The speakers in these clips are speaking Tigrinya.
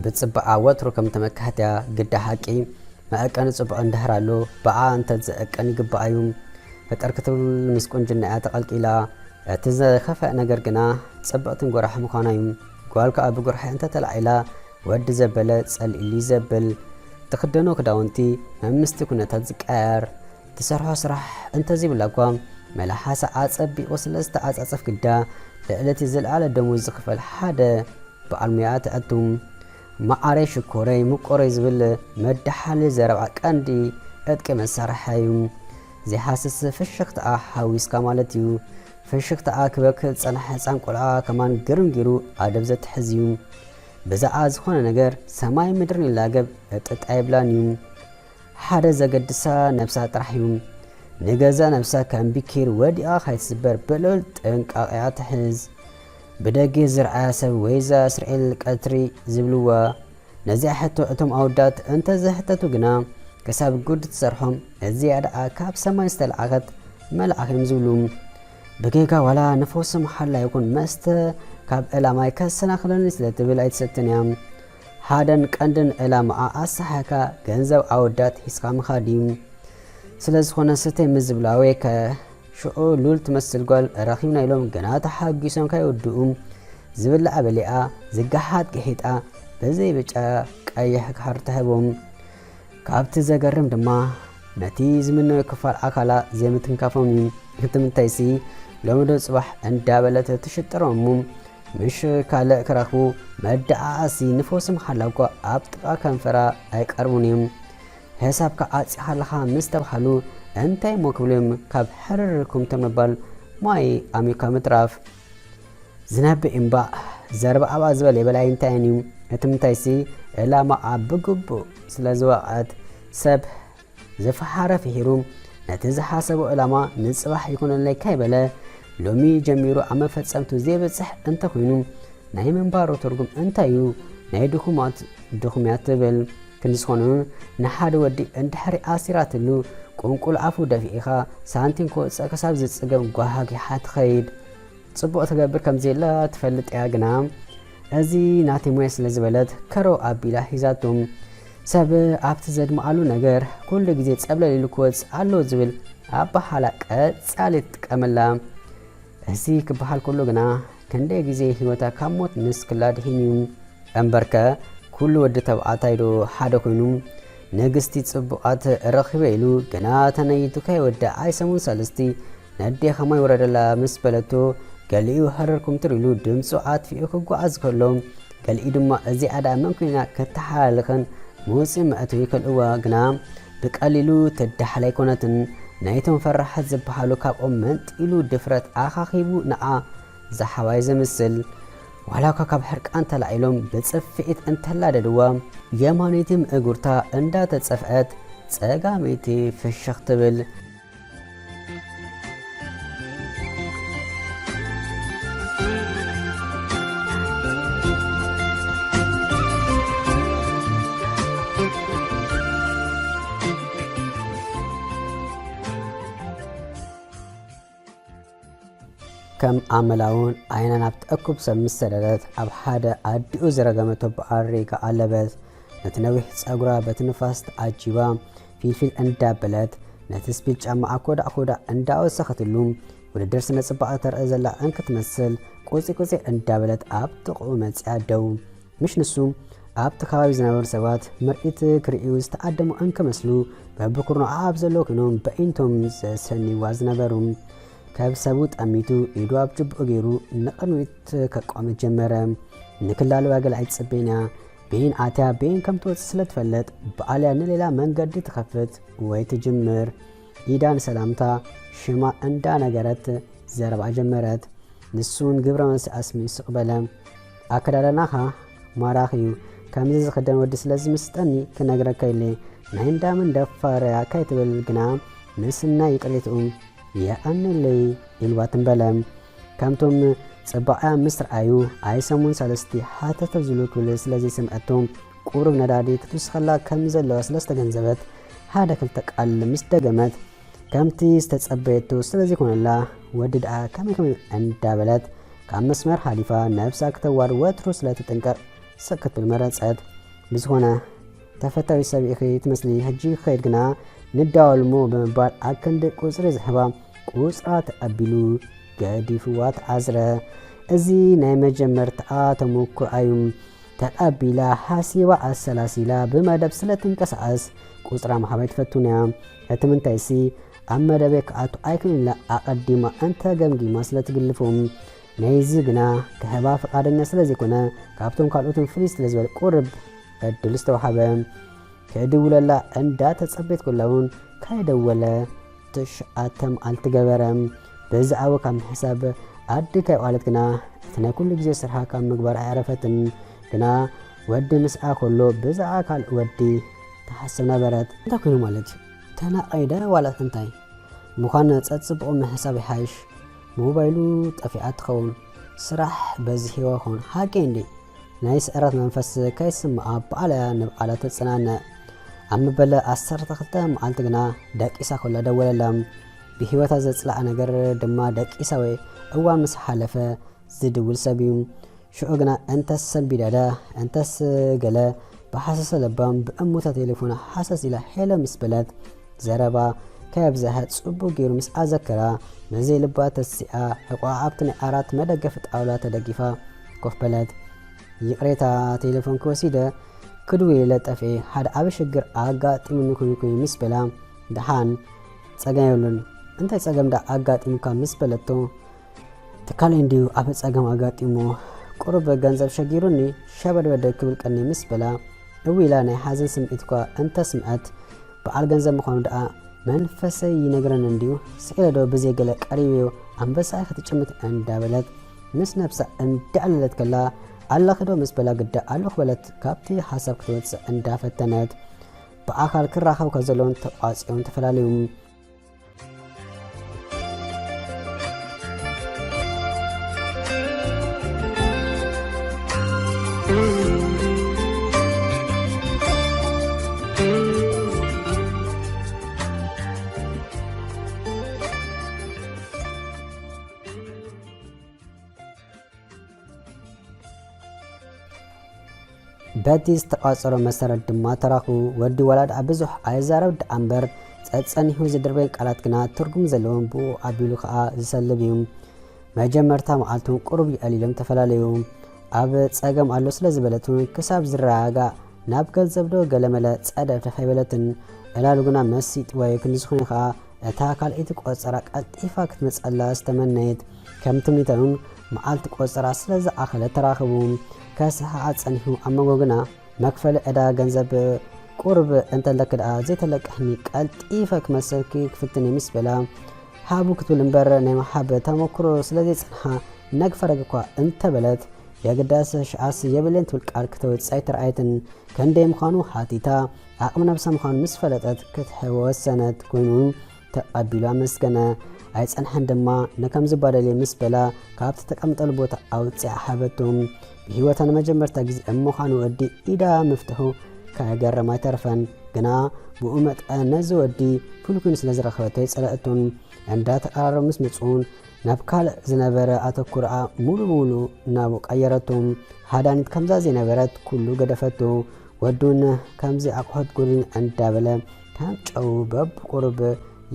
ብጽባኣ ወትሩ ከም ተመካሕትያ ግዳ ሓቂ መዐቀኒ ጽቡቕ እንድሕር ኣሎ፣ ብኣ እንተ ዝዕቀን ይግባኣ እዩ። ህጥር ክትብል ምስ ቁንጅናኣ ተቐልቂላ፣ እቲ ዝኸፍአ ነገር ግና ጽብቕትን ጎራሕ ምዃና እዩ። ጓል ከኣ ብጉርሒ እንተ ተላዒላ፣ ወዲ ዘበለ ጸሊሉ እዩ ዘብል። ትኽደኖ ክዳውንቲ መምስቲ ኩነታት ዝቀያየር፣ ትሰርሖ ስራሕ እንተዘይብላ እኳ፣ መላሓሳ ኣጸቢቑ ስለ ዝተዓጻጸፍ ግዳ፣ ልዕሊ እቲ ዝለዓለ ደሞዝ ዝኽፈል ሓደ በዓል ሞያ ትኣቱ። መዓረይ ሽኮረይ ምቁረይ ዝብል መዳሓሊ ዘረባ ቀንዲ ዕጥቂ መሳርሒ እዩ። ዘይሃስስ ፍሽኽታኣ ሓዊስካ ማለት እዩ። ፍሽኽታኣ ክበክእ ዝጸንሐ ህጻን ቆልዓ ከማን ግርም ገይሩ ኣደብ ዘትሕዝ እዩ። ብዛዕባ ዝኾነ ነገር ሰማይ ምድርን ይላገብ ዕጥጥ ኣይብላን እዩ። ሓደ ዘገድሳ ነብሳ ጥራሕ እዩ። ንገዛእ ነብሳ ከም ቢኪር ወዲቓ ካይትስበር ብልዑል ጥንቃቐ እያ ትሕዝ። ብደገ ዝረኣያ ሰብ ወይዛ እስራኤል ቀትሪ ዝብልዋ ነዚኣ ሕቶ እቶም ኣወዳት እንተዘይሕተቱ ግና ክሳብ ጉድ ትሰርሖም፣ እዚኣ ደኣ ካብ ሰማይ ዝተለኣኸት መልኣኽ እዮም ዝብሉ። ብጌጋ ዋላ ንፈውሲ መሓላ ይኹን መስተ ካብ ዕላማይ ከሰናኽለኒ ስለ ትብል ኣይትሰትን እያ። ሓደን ቀንድን ዕላማኣ ኣሳሓካ ገንዘብ ኣወዳት ሒዝካ ምኻድ እዩ። ስለ ዝኾነ ስተይ ምስ ዝብላ ወይ ከ ሽዑ ሉል ትመስል ጓል ረኺብና ኢሎም ገና ተሓጒሶም ከይወድኡ ዝብላዕ በሊዓ ዝገሓጥ ግሒጣ ብዘይ ብጫ ቀይሕ ክሓር ትህቦም። ካብቲ ዘገርም ድማ ነቲ ዝምነዮ ክፋል ኣካላ ዘይምትንካፎም እዩ። እቲ ምንታይሲ ሎሚ ዶ ጽባሕ እንዳበለት ትሽጥሮም እሞ ምሽ ካልእ ክረኽቡ መደዓዓሲ ንፈውሲ መሓላ እኳ ኣብ ጥቓ ከንፈራ ኣይቀርቡን እዮም። ሕሳብካ ዓጺኻ ኣለኻ ምስ ተባሃሉ እንታይ እሞ ክብሉ እዮም ካብ ሕርርኩም ተመባል ማይ ኣሚካ ምትራፍ። ዝነብእ እምባእ ዘረባ ኣብኣ ዝበለ የበላይ እንታይን እዩ። እቲ ምንታይሲ ዕላማኣ ብግቡእ ስለ ዝወቕዐት ሰብ ዝፈሓረ ፍሒሩ ነቲ ዝሓሰቦ ዕላማ ንጽባሕ ይኹነለይ ካይበለ ሎሚ ጀሚሩ ኣብ መፈጸምቱ ዘይበጽሕ እንተኾይኑ ናይ ምንባሩ ትርጉም እንታይ እዩ? ናይ ድኹማት ድኹም እያ ትብል። ክንዲ ዝኾነ ንሓደ ወዲ እንድሕሪ ኣሲራትሉ ቁንቁል ኣፉ ደፊኢኻ ሳንቲም ክወጽእ ክሳብ ዝጽገም ጓሃጊሓ ትኸይድ። ጽቡቕ ትገብር ከም ዘየላ ትፈልጥ እያ፣ ግና እዚ ናተይ ሞያ ስለ ዝበለት ከረው ኣቢላ ሒዛቶ። ሰብ ኣብቲ ዘድምዓሉ ነገር ኩሉ ግዜ ጸብለል ኢሉ ክወጽእ ኣለዎ ዝብል ኣበሃህላ ቀጻሊ ትጥቀመላ። እዚ ክበሃል ከሎ ግና ክንደይ ግዜ ህይወታ ካብ ሞት ንስክላ ድሒኑ እዩ። እምበርከ ኩሉ ወዲ ተባዕታይ ዶ ሓደ ኮይኑ ንግስቲ ጽቡቓት ረኺበ ኢሉ ገና ተነይቱ ከይወድእ ኣይ ሰሙን ሳልስቲ ነዴኻ ማይ ውረደላ ምስ በለቶ ገሊኡ ሃረር ኩምትር ኢሉ ድምፁ ኣጥፊኡ ክጓዓዝ ከሎ ገሊኡ ድማ እዚኣ ደኣ መን ኮይና ከተሓላልኸን መውፅኢ መእተዊ ከልእዋ ግና ብቀሊሉ ትዳሓል ኣይኮነትን። ናይቶም ፈራሓት ዝበሃሉ ካብኦም መንጢሉ ድፍረት ኣኻኺቡ ንዓ ዝሓዋይ ዘምስል። ዋላ እኳ ካብ ሕርቃን ተላዒሎም ብጽፍዒት እንተላደድዋ፣ የማነይቲ ምእጉርታ እንዳተጸፍዐት ጸጋመይቲ ፍሽኽ ትብል። ከም ኣመላውን ዓይና ናብቲ እኩብ ሰብ ምስ ሰደደት፣ ኣብ ሓደ ኣዲኡ ዝረገመቶ በኣሪጋ ኣለበት። ነቲ ነዊሕ ጸጉራ በቲ ንፋስ ተዓጂባ ፊልፊል እንዳበለት፣ ነቲ ስፒል ጫማኣ ኮዳዕ ኮዳዕ እንዳወሰኸትሉ፣ ውድድር ስነ ጽባቐ ተርኢ ዘላ እንክትመስል፣ ቁጺ ቁጺ እንዳበለት ኣብ ጥቕኡ መጺኣ ደው። ምሽ ንሱ ኣብቲ ከባቢ ዝነበሩ ሰባት ምርኢት ክርእዩ ዝተዓደሙ እንክመስሉ በብኩርናዖ ኣብ ዘለዉ ኮይኖም በኢንቶም ዘሰንይዋ ዝነበሩ። ካብ ሰቡ ጠሚቱ ኢዱ ኣብ ጅብኡ ገይሩ ንቕድሚት ከቋምት ጀመረ። ንክላልዋ ገለ ኣይትጽበይን እያ። በኢን ኣትያ በኢን ከም ትወጽእ ስለ ትፈልጥ ብኣልያ ንሌላ መንገዲ ትኸፍት ወይ ትጅምር። ኢዳ ንሰላምታ ሽማ እንዳ ነገረት ዘረባ ጀመረት። ንሱ እውን ግብረ መልሲ ኣስሚዑ ስቕ በለ። ኣከዳድናኻ ማራኺ እዩ። ከምዚ ዝኽደን ወዲ ስለ ዝምስጠኒ ክነግረካ ኢለ። ናይ እንዳመን ደፋር እያ ከይትብል ግና ምስናይ ይቕሬትኡ የቐንየለይ ኢልዋ ትም በለ። ከምቶም ጽባቐያ ምስ ረኣዩ ኣይ ሰሙን ሰለስቲ ሓተተ ዝብሉ ክብል ስለ ዘይሰምዐቶ ቁሩብ ነዳዲ ክትውስኸላ ከም ዘለዋ ስለ ዝተገንዘበት ሓደ ክልተ ቃል ምስ ደገመት ከምቲ ዝተጸበየቶ ስለ ዘይኮነላ ወዲ ደኣ ከመይ ከመይ እንዳበለት ካብ መስመር ሓሊፋ ነብሳ ክተዋርድ ወትሩ ስለ ትጥንቀቕ ሰክት መረጸት። ብዝኾነ ተፈታዊ ሰብ ኢኺ ትመስሊ፣ ሕጂ ክኸይድ ግና ንዳወል እሞ ብምባል ኣብ ክንዲ ቁጽሪ ዝህባ ቁጽራ ተቐቢሉ ገዲፍዋ ተዓዝረ። እዚ ናይ መጀመርታኣ ተመኩሮኣ እዩ። ተቐቢላ፣ ሓሲባ፣ ኣሰላሲላ ብመደብ ስለ ትንቀሳቐስ ቁጽራ ምሃብ ኣይትፈቱን እያ። እቲ ምንታይሲ ኣብ መደበይ ክኣቱ ኣይክእልን ኢላ ኣቐዲማ እንተ ገምጊማ ስለ ትግልፎም። ነይዚ ግና ክህባ ፍቓደኛ ስለ ዘይኮነ ካብቶም ካልኦትን ፍልይ ስለ ዝበለ ቁርብ ዕድል ዝተዋሃበ። ክድውለላ እንዳ ተጸበየት ከላ እውን ካይደወለ ትሽዓተ መዓልቲ ገበረ። ብዛዕባ ካብ ምሕሳብ ኣዲ ካይቋለት ግና እቲ ናይ ኩሉ ግዜ ስርሓ ካብ ምግባር ኣየዕረፈትን። ግና ወዲ ምስኣ ከሎ ብዛዕባ ካልእ ወዲ ትሓስብ ነበረት። እንታይ ኮይኑ ማለት እዩ? ተናቒደ ዋላ እንታይ? ምዃን ጸጽብቑ ምሕሳብ ይሓይሽ። ሞባይሉ ጠፊኣ ትኸውን። ስራሕ በዚሕዎ ይኸውን። ሓቂ እንዲ ናይ ስዕረት መንፈስ ከይስምዓ ባዕላ ንባዕላ ተጸናንዕ። ኣብ መበለ ዓሰርተ ክልተ መዓልቲ ግና ደቂሳ ኮላ ደወለላ። ብህይወታ ዘጽልኣ ነገር ድማ ደቂሳ ወይ እዋን ምስ ሓለፈ ዝድውል ሰብ እዩ። ሽዑ ግና እንተስ ሰንቢዳዳ እንተስ ገለ ብሓሰሰ ለባም ብእሙታ ቴሌፎና ሓሰስ ኢላ ሄሎ ምስ በለት ዘረባ ከየብዝሐ ጽቡቕ ገይሩ ምስ ኣዘከራ ብዘይ ልባ ተሲኣ ሕቋኣ ኣብቲ ናይ ዓራት መደገፊ ጣውላ ተደጊፋ ኮፍ በለት። ይቕሬታ ቴሌፎንኪ ወሲደ ክድውለለ ጠፍኤ ሓደ ዓቢ ሽግር ኣጋጢሙኒ ኮይኑ ኮይኑ ምስ በላ ደሓን ጸገም የብሉን እንታይ ጸገም ደኣ ኣጋጢሙካ ምስ በለቶ ትካለይ እንድዩ ኣብ ጸገም ኣጋጢሞ ቁሩብ ገንዘብ ሸጊሩኒ ሸበድበድ ክብል ቀኒ ምስ በላ እው ኢላ ናይ ሓዘን ስምዒት እኳ እንተስምዐት በዓል ገንዘብ ምዃኑ ደኣ መንፈሰይ ይነግረኒ እንድዩ ስኢለ ዶ ብዘይ ገለ ቀሪበዮ ኣንበሳይ ክትጭምት እንዳበለት ምስ ነብሳ እንዳዕለለት ከላ ኣለኺ ዶ ምስ በላ ግዳ ኣለኹ በለት ካብቲ ሓሳብ ክትወጽእ እንዳፈተነት ብኣካል ክራኸቡ ከዘለውን ተቋጺሮም ተፈላለዩ። በቲ ዝተቋጸሮ መሰረት ድማ ተራኽቡ። ወዲ ዋላ ደኣ ብዙሕ ኣይዛረብ ደኣ እምበር፣ ጸጸኒሑ ዝድርበዮም ቃላት ግና ትርጉም ዘለዎም፣ ብኡ ኣቢሉ ከኣ ዝሰልብ እዩ። መጀመርታ መዓልቲ እውን ቁሩብ ይዕሊሎም ተፈላለዩ። ኣብ ጸገም ኣሎ ስለ ዝበለት እውን ክሳብ ዝረጋጋእ ናብ ገንዘብ ዶ ገለመለ ጸደፍደፍ ኣይበለትን። ዕላሉ ግና መሲጥዋ እዩ። ክንዲ ዝኾነ ከኣ እታ ካልኣይቲ ቆጸራ ቀልጢፋ ክትመጸላ ዝተመነየት። ከም ትምኒታ እውን መዓልቲ ቆጸራ ስለ ዝኣኸለ ተራኸቡ። ከስሕቓ ጸኒሑ ኣብ መንጎ ግና መክፈሊ ዕዳ ገንዘብ ቁሩብ እንተለኪ ደኣ ዘይተለቅሕኒ ቀልጢፈ ክመልሰልኪ ክፍትን እየ ምስ በላ ሃቡ ክትብል እምበር ናይ ምሃብ ተመክሮ ስለ ዘይጸንሓ ነግፈረኪ እኳ እንተበለት የግዳስ ሽዓስ የብለይን ትብል ቃል ክተውጽእ ኣይተርኣየትን። ከንደይ ምዃኑ ሓቲታ ዓቕሚ ነብሳ ምዃኑ ምስ ፈለጠት ክትሕቦ ወሰነት። ኮይኑ ተቐቢሉ ኣመስገነ። ኣይጸንሐን ድማ ንከምዚ ባደልየ ምስ በላ ካብቲ ተቐምጠሉ ቦታ ኣውጺኣ ሃበቶ። ብህይወታ ንመጀመርታ ግዜ እሞ ኻን ወዲ ኢዳ ምፍትሑ ከገረማ ኣይተረፈን። ግና ብኡ መጠን ነዚ ወዲ ፍሉይ ኮይኑ ስለ ዝረኸበቶ ኣይጸለኣቶን። እንዳተቐራረቡ ምስ መጹ እውን ናብ ካልእ ዝነበረ ኣተኩሮኣ ሙሉ ብሙሉ ናብኡ ቀየረቶ። ሃዳኒት ከምዛ ዘይነበረት ኩሉ ገደፈቶ። ወዱን ከምዚ ኣቑሑት ጉድን እንዳበለ ከም ጨው በብቁሩብ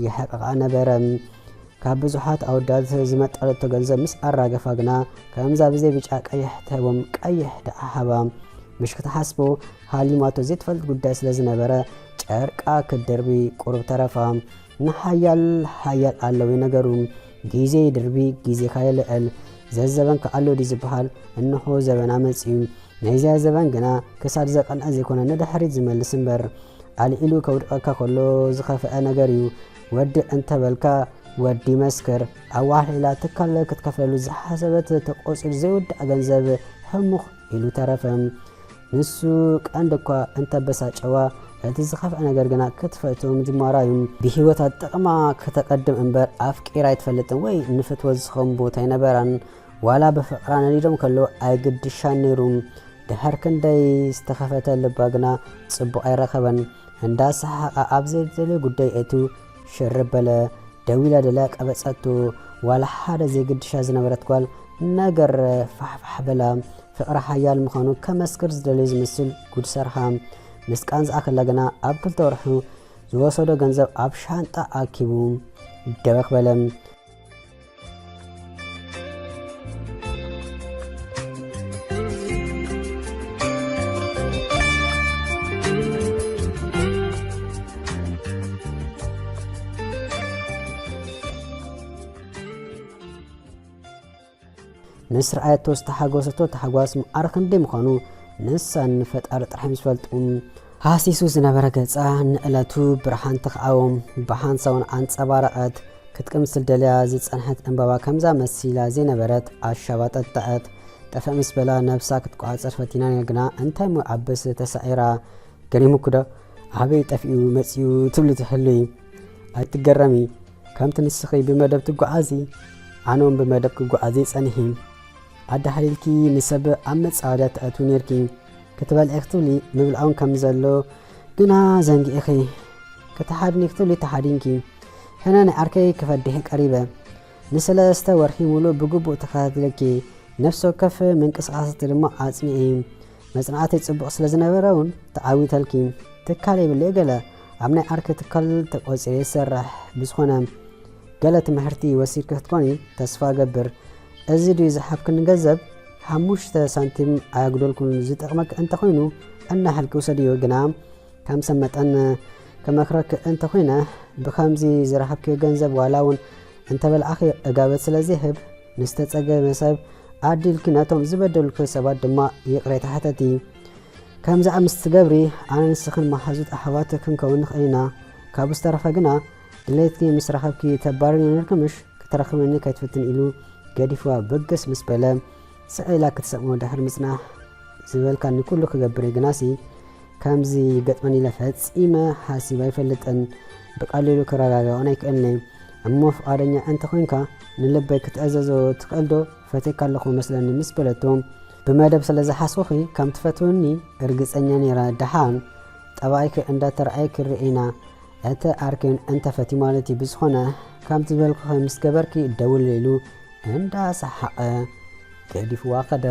ይሕቐቓ ነበረ። ካብ ብዙሓት ኣወዳት ዝመጠለቶ ገንዘብ ምስ ኣራገፋ ግና ከምዛ ብዘይ ብጫ ቀይሕ ትህቦም ቀይሕ ደኣ ሃባ። ምሽ ክትሓስቦ ሃሊማቶ ዘይትፈልጥ ጉዳይ ስለ ዝነበረ ጨርቃ ክትድርቢ ቁሩብ ተረፋ። ንሓያል ሓያል ኣለዊ ነገሩ። ግዜ ይድርቢ ግዜኻ የልዕል። ዘዘበን ከኣሎ ድዩ ዝበሃል? እንሆ ዘበና መጺኡ። ናይዚኣ ዘበን ግና ክሳድ ዘቐንዐ ዘይኮነ ንድሕሪት ዝመልስ እምበር ኣልዒሉ ከውድቐካ ከሎ ዝኸፍአ ነገር እዩ። ወዲ እንተበልካ ወዲ መስክር። ኣዋሕሊላ ትካል ክትከፍለሉ ዝሓሰበት ተቖጺሩ ዘይውዳእ ገንዘብ ህሙኽ ኢሉ ተረፈ። ንሱ ቀንዲ እኳ እንተበሳጨዋ፣ እቲ ዝኸፍአ ነገር ግና ክትፈትዎ ምጅማራ እዩ። ብህይወታ ጥቕማ ከተቐድም እምበር ኣፍቂራ ኣይትፈልጥን ወይ ንፍትወት ዝኸውን ቦታ ኣይነበራን። ዋላ ብፍቕራ ነዲዶም ከለዉ ኣይግድሻን ነይሩ። ድሕር ክንደይ ዝተኸፈተ ልባ ግና ጽቡቕ ኣይረኸበን። እንዳሰሓቓ ኣብ ዘይደልዮ ጉዳይ እቱ ሽርብ በለ። ደዊላ ደላ ቀበጸቱ። ዋላ ሓደ ዘይግድሻ ዝነበረት ጓል ነገር ፋሕፋሕ በላ። ፍቕሪ ሓያል ምዃኑ ከመስክር ዝደለዩ ዝመስል ጉድ ሰርሓ። ምስ ቃንዝኣ ከላ ግና ኣብ ክልተ ወርሑ ዝወሰዶ ገንዘብ ኣብ ሻንጣ ኣኪቡ ደበኽ በለ። ምስ ረኣየቶ ዝተሓጎሰቶ ታሕጓስ መዓር ክንደይ ምዃኑ ንሳን ፈጣሪ ጥራሕ ምስ ፈልጡ። ሃሲሱ ዝነበረ ገጻ ንዕለቱ ብርሃን ተኽኣዎ። ብሓንሳውን ኣንጸባረቐት። ክትቅምስል ደልያ ዝጸንሐት ዕምባባ ከምዛ መሲላ ዘይነበረት ኣሻባጠጠዐት። ጠፈእ ምስ በላ ነብሳ ክትቋጸር ፈቲና ነይራ ግና እንታይ እሞ ዓበስ ተሳዒራ። ገሪሙኪ ዶ? ኣበይ ጠፊኡ መጺኡ ትብሊ ትህሉይ? ኣይትገረሚ። ከምቲ ንስኺ ብመደብ ትጓዓዚ ኣነ እውን ብመደብ ክጓዓዝ እየ ጸኒሒ። ኣዳሕሊልኪ ንሰብ ኣብ መጻወድያ ተእትዊ ነይርኪ። ክትበልዒ ክትብሊ ምብላዕ እውን ከም ዘሎ ግና ዘንጊዕኺ። ክትሓድኒ ክትብሊ ተሓዲንኪ። ሕነ ናይ ዓርከይ ክፈድሕ ቀሪበ። ንሰለስተ ወርሒ ሙሉእ ብግቡእ ተኸታቲለኪ። ነፍሲ ወከፍ ምንቅስቓሳት ድማ ኣጽኒዒ። መጽናዕተይ ጽቡቕ ስለ ዝነበረ እውን ተዓዊተልኪ። ትካል የብለይ ገለ ኣብ ናይ ዓርከይ ትካል ተቖጺረ ይሰርሕ። ብዝኾነ ገለ ትምህርቲ ወሲድኪ ክትኮኒ ተስፋ እገብር። እዚ ድዩ ዝሓብክኒ ገንዘብ? ሓሙሽተ ሳንቲም ኣያጉደልኩን። ዝጠቕመኪ እንተኾይኑ እናሓልኪ ውሰድዮ። ግና ከም ሰብ መጠን ክመኽረኪ እንተኾይነ ብኸምዚ ዝረኸብክዮ ገንዘብ ዋላ እውን እንተበላዕኺ ዕጋበት ስለ ዘይህብ ንዝተጸገመ ሰብ ኣዲልኪ ነቶም ዝበደሉኪ ሰባት ድማ ይቕሬታ ሕተቲ። ከምዚኣ ምስ ትገብሪ ኣነ ንስኽን መሓዙት ኣሕዋት ክንከውን ንኽእል ኢና። ካብኡ ዝተረፈ ግና ድሌትኪ ምስ ረኸብኪ ተባርኒ ነርኪ ምሽ ክትረኽብኒ ከይትፍትን ኢሉ ገዲፍዋ በገስ ምስ በለ ስቕ ኢላ ክትሰምዖ ድሕሪ ምጽናሕ ዝበልካኒ ኩሉ ክገብር እየ ግናሲ ከምዚ ይገጥመኒ ኢለ ፈጺመ ሓሲበ ኣይፈልጥን። ብቐሊሉ ክረጋግኦን ኣይክእልን እየ። እሞ ፍቓደኛ እንተኾይንካ ንልበይ ክትእዘዞ ትኽእል ዶ? ፈትየካ ኣለኹ መስለኒ ምስ በለቶ ብመደብ ስለ ዝሓስኹኺ ከም ትፈትውኒ እርግጸኛ ነይረ። ደሓን ጠባይኪ እንዳተረኣየ ክርኢ ኢና። እቲ ዓርኪ እንተፈትዩ ማለት እዩ። ብዝኾነ ከምቲ ዝበልኩኺ ምስ ገበርኪ ደውል ኢሉ እንዳሰሓቐ ገዲፍዋ ከደ።